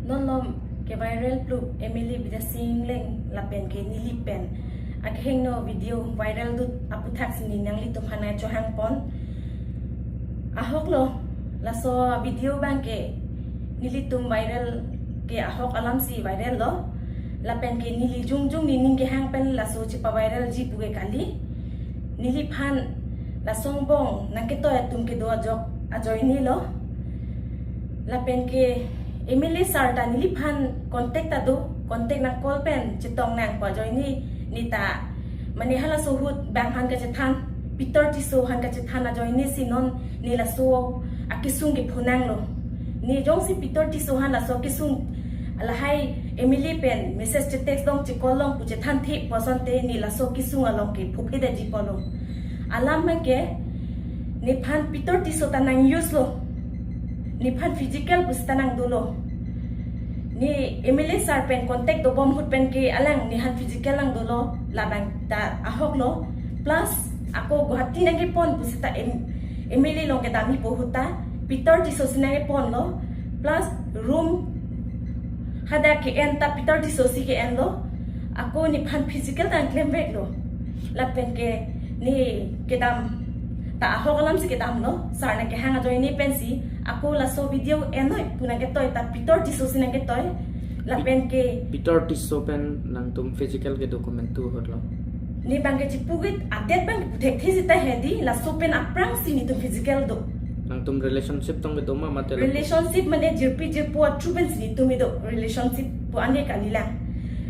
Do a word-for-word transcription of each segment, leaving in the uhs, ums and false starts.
Non malom ke-viral plu M L A Bidya Sing Engleng lapen ke neli pen akehingno video viral dut aputhaksi ne nanglitum aphan chohangpon. Ahok lo, laso video abang ke nelitum viral ke ahok alamsi viral lo. Lapen ke neli jongjong nening kehang pen laso chepa-viral ji pu ke kali. Neliphan laso angbong nangketoi atum kedo ajok ajoine lo. Lapen ke M L A sir ta neliphan contact ta do, contact nang call pen chetong nang pu ajoine, ne ta mane halaso ahut bang aphan kachethan, Peter Tisso aphan kachethan ajoine si non ne laso akesung kepho nanglo. Ne jongsi Peter Tisso aphan laso kesung lahai M L A pen message che-text long che-call long pu chethanthe pu asonte ne laso kesung along ke phophedetji pulo. Alam abang ke nephan Peter Tisso ta nang-use lo. Nephan physical pusita nang dolo. Ne M L A sir pen contact dobom ahut pen ke alang nephan physical nang dolo, labang ta ahok lo. Plus ako Guwahati nangkepon pusita M-, M L A along kedam-ipo ahut ta Peter Tisso si nangkepon lo. Plus room hadak ke-en ta Peter Tisso si ke-en lo. Ako nephan physical ta nang klemvek lo. Lapen ke ne kedam ta ahok alamsi kedam lo. Sir nangkehang ajoine pensi ako laso video en noi pu nangketoi ta Peter Tisso si nangketoi. Lapen ke Peter Tisso pen nangtum physical kedo komantu ahut lo? Ne abang ke chipugit adet abang puthekthe sita hedi, laso pen aphrangsi netum physical do. Nangtum relationship tong kedo ma mate lo? Relationship mane jirpi jirpo a-through pensi netum kedo, relationship pu ane kalilang.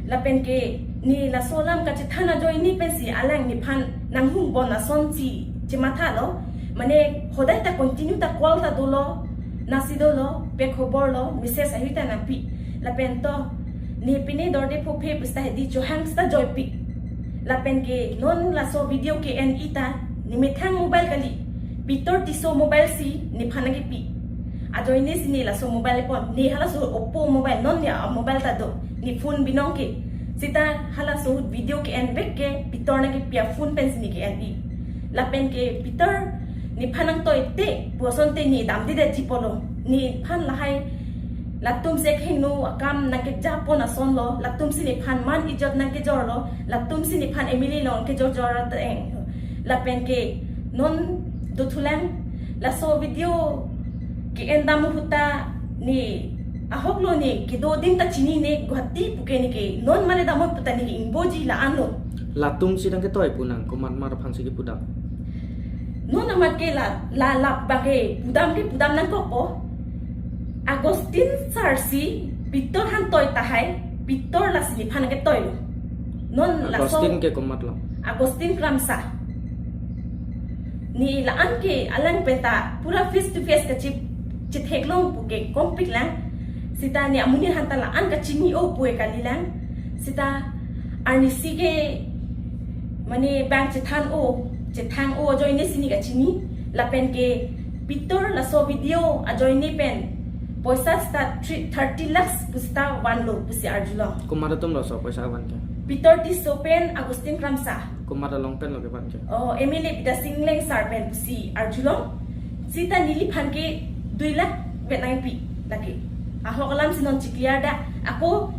Lapen ke ne laso alam kachethan ajoine pensi alang nephan nanghungbom asonsi chematha lo. Mane hodai ta continue ta call ta dolo, nasi dolo, pe khobor lo, message ahi ta nangpi. Lapen to ne pine dorde phophe pusita hedi chohang sita joipi. Lapen ke non laso video ke-en-i ta nemethang mobile kali, Peter Tisso mobile si nephan nangkepi. Ajoine si ne laso mobile pon, ne halaso Oppo mobile, non ne a-mobile ta do, ne phone binong ke. Sita halaso video ke-envek ke Peter nangkepi a-phone pensi ne ke-en-i. Lapen ke Peter nephan nangtoite pu asonte ne damdedetji pulo. Nephan lahai latum si akehingno akam nangkejapon ason lo, latum si nephan man ijot nangkejor lo, latum si nephan M L A along kejor jor ateng. Lapen ke non dothulang, laso video ke-en dam ahut ta ne ahok lo, ne kedo adim ta chinine, Guwahati pu ke ne ke non mane dam ahut ta ne ke ingboji la-an lo. Latum si nangketoi pu nang komat mar aphansi kepudam? Non amat ke la, la, la abang ke pudam ke pudam nangkokpo. Augustine sir si Peter aphan toi tahai, Peter lasi nephan nangketoi lo. Non laso Augustine ke komat lo? Augustine Kramsa. Ne la-an ke alang pen ta pura face to face kachi, chethek long pu ke kompik lang. Sita ne amonit aphan ta la-an kachini-o pu ke kalilang. Sita arnisi ke mane bang chethan-o, chethang-o ajoine si ne kachini. Lapen ke Peter laso video ajoine pen poisa sita three, thirty lakhs pusita vanlo pusi arjulong. Komat atum lo laso poisa van ke? Peter Tisso pen Augustine Kramsa. Komat along pen lo kevan ke? Oh, M L A Bidya Sing Engleng sir pen pusi arjulong. Sita neliphan ke dui lakh vet nangpi lake. Ahok alamsi non checlear da. Ako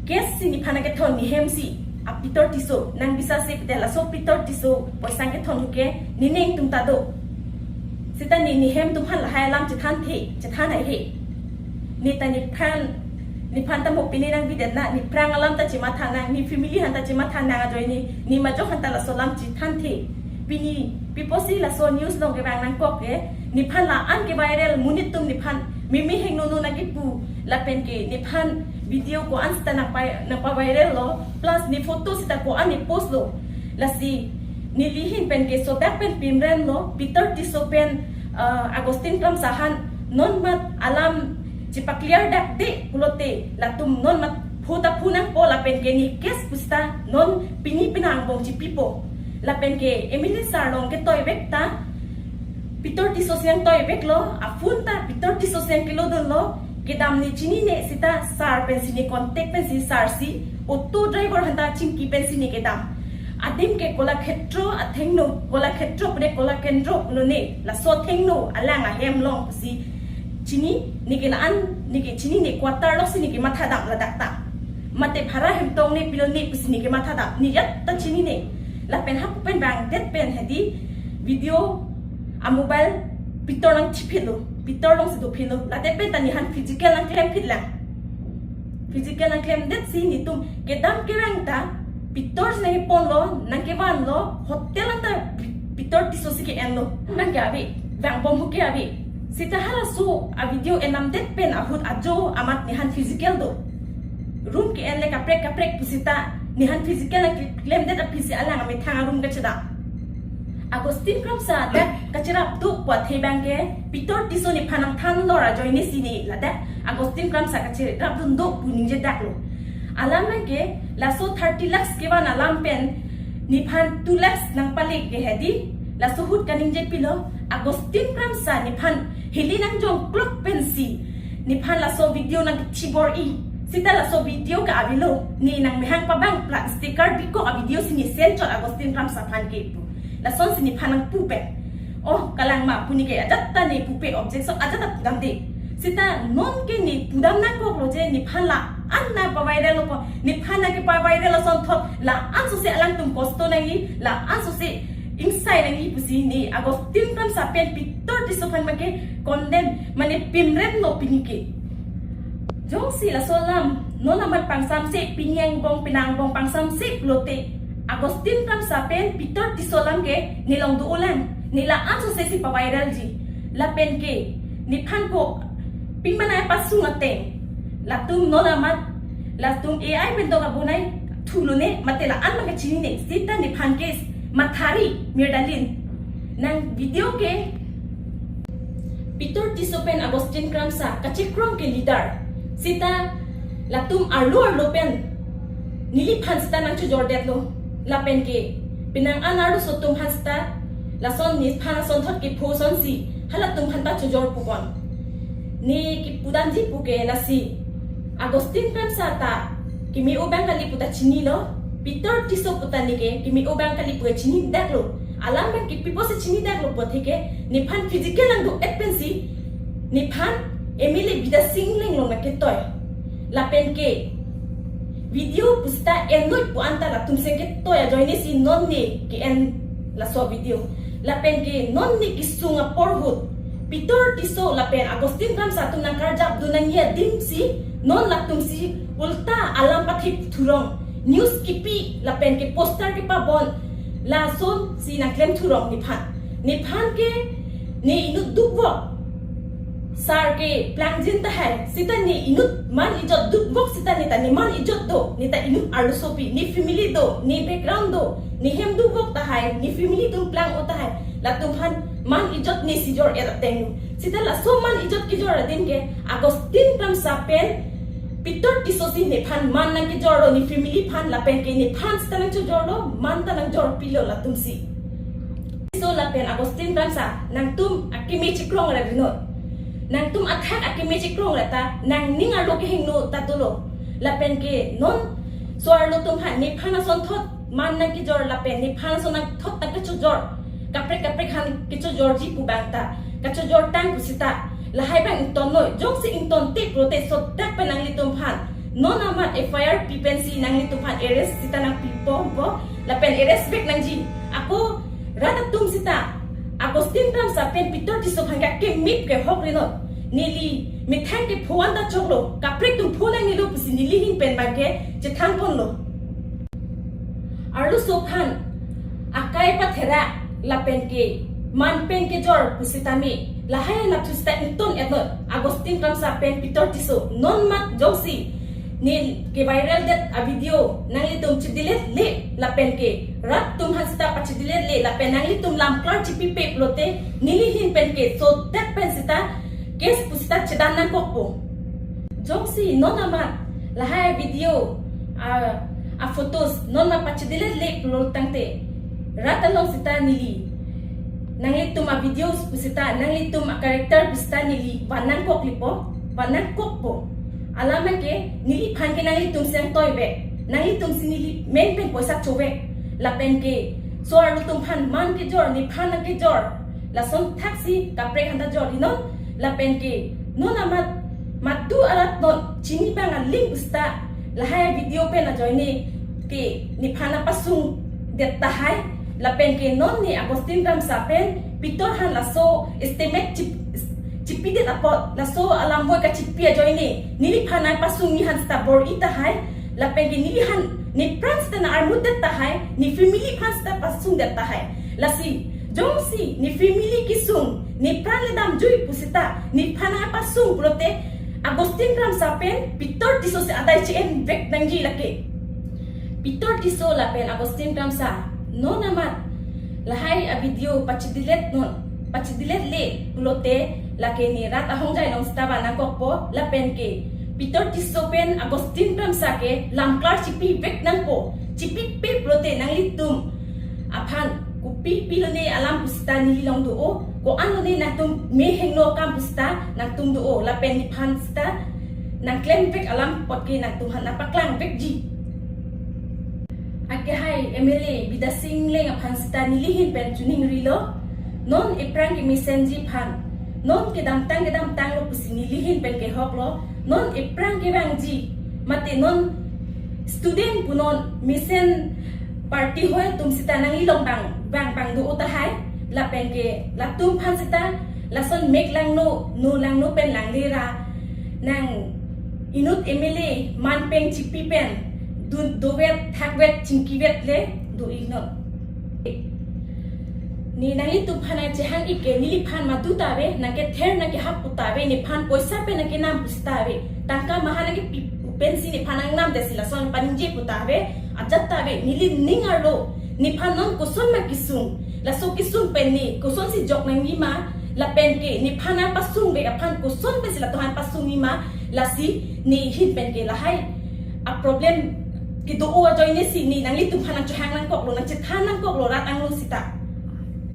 case si nephan nangkethon, ne hem si a Peter Tisso nangbisasi pute laso Peter Tisso poisa kethon ahut ke ne neng atum ta do. Sita ne, ne hem atum aphan lahai alam chethanthe, chethan haihe. Ne ta nephan, nephan ta mo pine nangbidet na, nephrang alam ta chematha nang, ne family aphan ta chematha nang ajoine, ne majok aphan ta laso alam chethanthe. Pini pi apotsi laso news along kevang nangkok ke, nephan la-an ke-viral, monit atum nephan meme hingno no nangkepu, lapen ke nephan video ko-an sita nangpa, nangpa-viral lo, plus ne photo sita ko-an ne post lo. Lasi neli ahin pen ke sodak pen pimren lo, Peter Tisso pen, uh, Augustine Kramsa aphan non mat alam chepaclear dakde pulote latum non mat phu ta phu nangpo, lapen ke ne case pusita non pini penang angbong chipipo. Lapen ke M L A sir along ketoivek ta Peter Tisso si nangtoivek lo, a-phone ta Peter Tisso si nangkelodun lo, kedam ne chinine, sita sir pensi ne contact pensi sir si auto driver aphan ta chingki pensi ne kedam. Adim ke Kolakhetro athengno, Kolakhetro pune Kolakendro pulo ne, laso athengno alang ahem along pusi chini, ne ke la-an Neke chinine, quarter alongsi neke mathadam ladak ta. Mate bhara hem tong ne pilo ne pusi neke mathadam. Ne ajat ta chinine. Lapen hapu pen bang det pen hedi video a mobile pitor nangthipitlo. Pitor alongsi dopitlo. Ladet pen ta nephan physical nangklemphitlang. Physical nangklemdetsi netum kedam kerang ta pitor si nangkeponlo, nangkevanlo, hotel anta pi-, pitor Tisso si ke-enlo. Nangke ave, vangbom hu ke ave. Seta halaso a video enamdet pen ahut ajo amat nephan physical do. Room ke-en le kaprek kaprek pusita nephan physical nangklemdet aphi si alang amethang a-room kachedam. Augustine Kramsa dak kacherap do pu athe bang ke pitor Tisso nephan nangthan lor ajoine si ne ladak Augustine Kramsa kacherap dun do pu ningjedaklo. Alam bang ke laso thirty lakhs kevan alam pen nephan two lakhs nangpale ke hedi, laso ahut kaningjepilo, Augustine Kramsa nephan hili nangjongklok pensi nephan laso video nangkethibor-i. Seta laso video ke avelo, ne nangmehang pabang plat sticker bikok a video si ne send chot Augustine Kramsa aphan ke pu. Lasonsi nephan nangpu pen. Oh, kalang ma pu neke ajat ta ne pupe, objection ajat ta pudamde. Seta non ke ne pudam nangkoklo je nephan la-an nangpavirallo pu. Nephan nangkepaviral asonthot la-an sose alangtum kosto nangji, la-an sose ingsai nangji pusi ne Augustine Kramsa pen pitor Tisso aphan make condemn, mane pimremlo pini ke. Jongsi laso alam non amat pangsamse, pini angbong penang angbong pangsamse pulote Augustine Kramsa pen pitor Tisso alam ke ne along do-olang. Ne la-an sose si paviralji. Lapen ke nephan ko pingmanai pasung ateng, latum non amat, latum A I pen dok abonai thulone, mate la-an abang ke chinine, seta nephan ke mathari mirdalin. Nang video ke pitor Tisso pen Augustine Kramsa kachekrong ke leader. Seta latum arlo arlo pen neliphan seta nangchojordetlo. Lapen ke penang an arloso atum aphan seta, lason nephan asonthot kepho asonsi halatum aphan ta chojor pupon. Ne kepudamji pu ke lasi, Augustine Kramsa ta keme-o abang kali pu ta chinilo, pitor Tisso pu ta neke keme-o abang kali pu chinidaklo. Alam bang ke pi apotsi chinidaklo pu athe ke nephan physical nangdo-et pensi nephan M L A Bidya Sing Engleng along nangketoi. Lapen ke video pusita enloi pu anta latum seng ketoi ajoine si non ne ke-en laso video. Lapen ke non ne kesung apor ahut pitor Tisso lapen Augustine Kramsa atum nangkarjap dun nangji adim si non latum si ulta alam pathip thurong, news kipi lapen ke poster kepabon, lasonsi nangklem thurong nephan. Nephan ke ne inut dukvok sar ke plangjin tahai, seta ne inut man ijot dukvok seta ne ta ne man ijot do, ne ta inut arlosopi, ne family do, ne background do, ne hem dukvok tahai, ne family atum plang-o tahai, latum aphan man ijot ne si jor-et ateng. Seta laso man ijot kejor adim ke Augustine Kramsa pen pitor Tisso si nephan man nangkejorlo ne family aphan, lapen ke nephan seta nangchojorlo, man ta nangjorpilo latum si. Tisso lapen Augustine Kramsa, nangtum akeme chekrong ra binot. Nangtum athak akeme chekrong ra ta nangning arlo kehingno ta dolo. Lapen ke non so-arlo atum aphan nephan asonthot man nangkejor lapen nephan ason nangthot nangkechojor, kaprek kaprek aphan kechojorji pu bang ta kachojor tang pusita lahai bang ingtonnoi. Jongsi ingtonte pulote sodak pen nanglitum aphan non amat F I R pi pensi nanglitum aphan arrest seta nangpipo po, lapen arrest back nangji. Ako rat atum seta Augustine Kramsa pen pitor Tisso aphan ke akeme ke hok rinot. Neli methang kepho anta choklo, kaprek atum pho nangnelo pusi neli ahin pen bang ke chethanponlo. Arloso aphan akai pathera lapen ke man pen kejor pusitame lahai anat thu seta ington-etnot. Augustine Kramsa pen pitor Tisso non mat jongsi ne keviraldet a video nanglitum chedelete le lapen ke rat atum aphan seta pachedelete le lapen nanglitum lam klar chipipe pulote neli ahin pen ke sodak pen seta case pusita chedan nangkokpo. Jongsi non amat lahai video a, a photos non ma pachedelete le pulo tangte rat along seta neli nanglitum a videos pusita, nanglitum a character pusita neli van nangkoklipo, van nangkokpo. Alam ke neliphan ke nanglitum si nangtoibe, nanglitum si neli men pen poisa chove. Lapen ke so-arlo atum aphan man kejor, nephan nangkejor, lason thaksi kaprek anta jor inon. Lapen ke non amat Madu arat non chini abang aling pusita lahai video pen ajoine ke nephan nangpasung det tahai, lapen ke non ne Augustine Kramsa pen Pitor aphan laso estimate chip, chipidet apot laso alam voi kachipi ajoine neliphan nangpasung nephan sita bor-i tahai, lapen ke neliphan nepran sita nang-armut det tahai, ne family aphan sita pasung det tahai. Lasi jongsi ne family kesung, nepran le damjui pusita nephan nangpasung pulote Augustine Kramsa pen Pitor Tisso si adai che-en vek nangji lake. Pitor Tisso lapen Augustine Kramsa non amat lahai avideo pachidilet non, pachidilet le pulote lake ne rat ahongjai along sita van nangkokpo, lapen ke Pitor Tisso pen Augustine Kramsa ke lamklar chipi vek nangpo. Chipipe pulote nanglitum aphan kopi pi lone alam pusita neli along do-o, ko-an lone nangtum mehingno akam pusita nangtum do-o, lapen nephan sita nangklem vek alam apot ke nangtum aphan nangpaklang vekji. Akehai M L A Bidya Sing Engleng aphan sita neli ahin pen choningrilo. Non ephrang kemesenji aphan, non kedamtang kedamtanglo pusi neli ahin pen kehoklo. Non ephrang kevangji, mate non student pu non mesen party hoi atum sita nangli along bang bang bang do-o tahai, lapen ke latum aphan sita lason mek langno, no langno pen langle ra nang inut M L A man pen chipi pen dun dovet thakvet chingkivet le do-i non. Ne nanglitum aphan nangchehang-ik ke neliphan madu ta ave, nangkether nangkehap pu ta ave, nephan poisa pen nangkenam pusita ave, tangka maha nangkepi pensi nephan nangnam det si lason paningje pu ta ave, ajat ta ave. Neli ning arlo nephan non koson ma kesung, laso kesung pen ne kosonsi jok nangji ma, lapen ke nephan nangpasung vek aphan koson pensi latum aphan pasungji ma, lasi ne ahin pen ke lahai aproblem kedo-o ajoine si ne nanglitum aphan nangchehang nangkoklo, nangchethan nangkoklo rat angno sita.